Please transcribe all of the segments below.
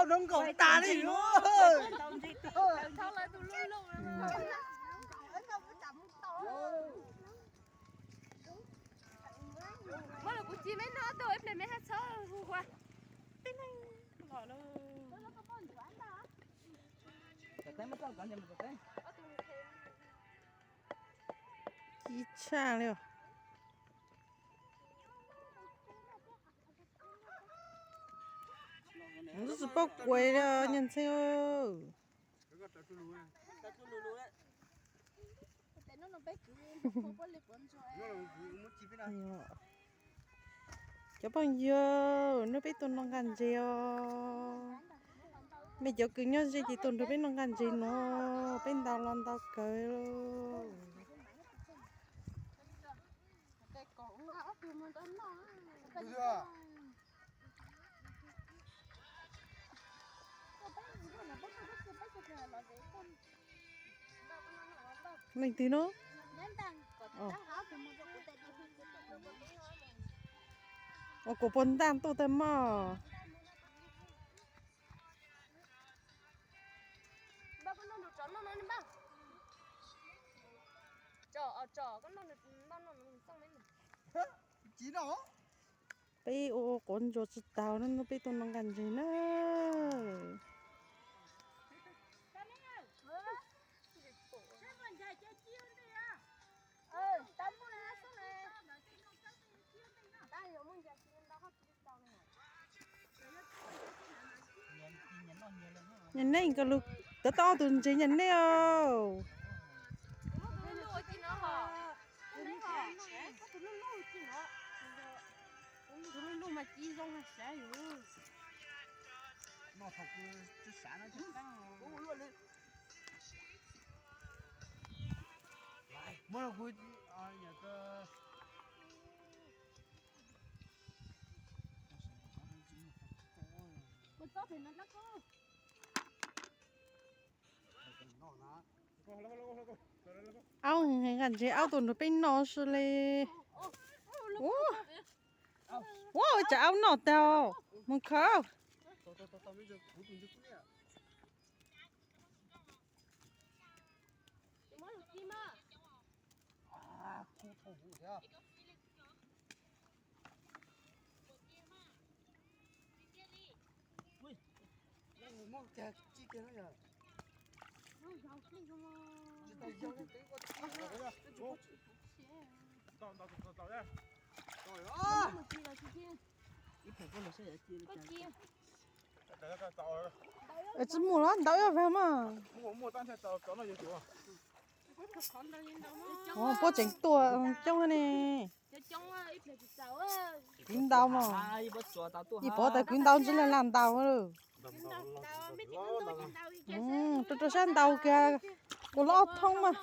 Nkaum tas li. Muab los kuv ci me no tuaj ib pliag me haj txhob hu ua. Ci tshaj li. Ntxub tsis paub kuav li nyaj ntxhee. Cov phooj ywg, hnub peb tuaj noj nqaj ntses os. Mej cov kws nyob ze ces tuaj nrog peb noj nqaj ntses no, peb ntaus los ntau kawg. Leej twg no? Ua kuv puag ntaj tuaj tag mog. Peb ua quav ntsuas tsis taus no, peb tuaj noj nqaj ntses na. Nyab nej, koj lug, tau ob tug ntses nyab nej os. Aub, nqaj ntses aub tuaj nrog peb noj xwb li. Ua cas aub noj tag, mus khawb. Tsis muaj los ntau ib vag mas. Puab tseem tuaj coob ne. Kwv ntau mas. Ib puab tas kwv ntau ntsis lag lag ntau. Rau rau sab ntau kiag, kuv los ob thoob mas.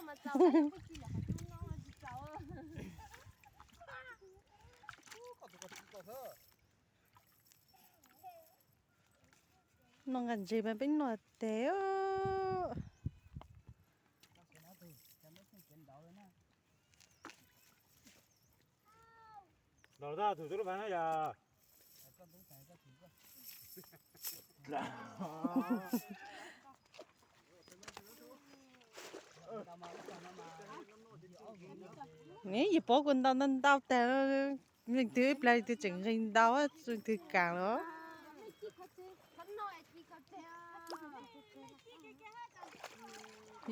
Noj nqaj ntses mas peb noj tag. Ne yus pov kuv ntau ntau ntau tag, leej twg ib plag leej twg tseem nqis ntau, leej twg kam los.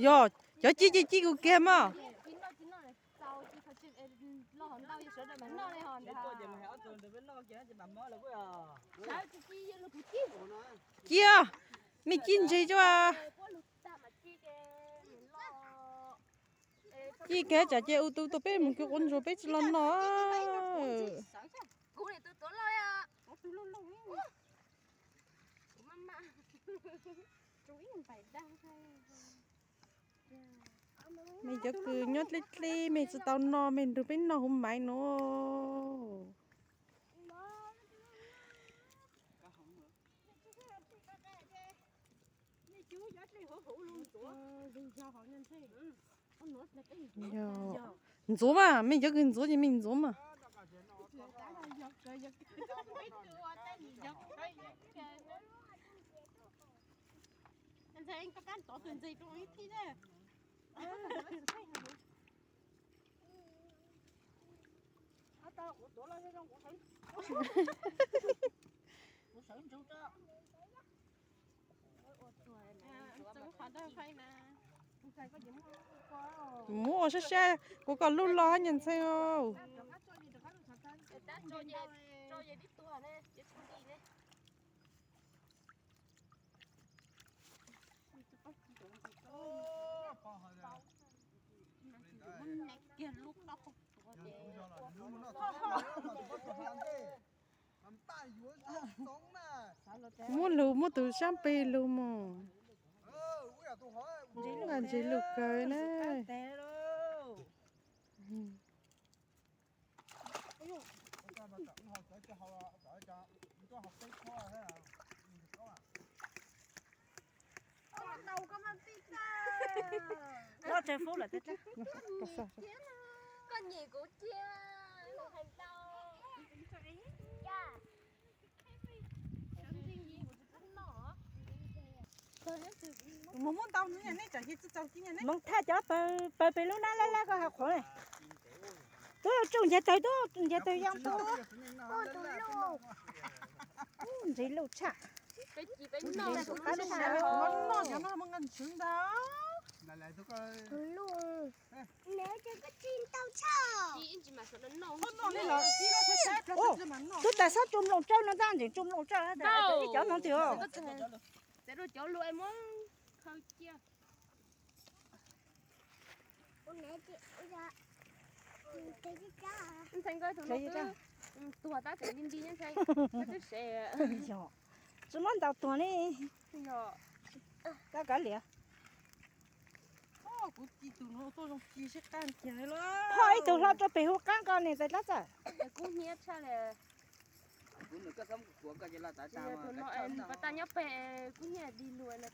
Yog cov ci ci ci kuv kiag mas. Cia, nej ci ntses cov. Ci kiag tsam ces u tu tuaj peb mus kwv quav ntsuas peb tsis los noj. Mej cov kws nyob dleb dleb mej tsis tau noj mej nrug peb noj huv maiv no. Ntxuav mas, mej cov kws ntxuav ces mej ntxuav mas. Ntxuav mas. Ntxhais, koj kab tov tus ntxhais rau ib thib na. Muab ua sab sab, kuv kom lub los nyias ntxhee os. Muab lug, muab tus sab peg lug mus. Ntsis lug kawg na. Koj nyem kuv cia, hais ntau. Mus muab ntau, nej tsam ces tsis txaus ci ne. Moog thaj cov pawg peg lub nab laj laj koj ha qhuav ne. Tub tsuj ncaag tawg, tub ncaag tawg yoo tub. Ntsis luj tshaj. Tub tas xob tsu mloog tsawb no ntag, ntseem tsu mloog tsawb ib cov no twg. Tsis muab ntaus tuag ne. Kab kav liam. Ho ib tug hlo rau pem hu qaab ko ne tais dlaab txawm. Tus no pas tas nyob pem kub nyiaj dig lug na.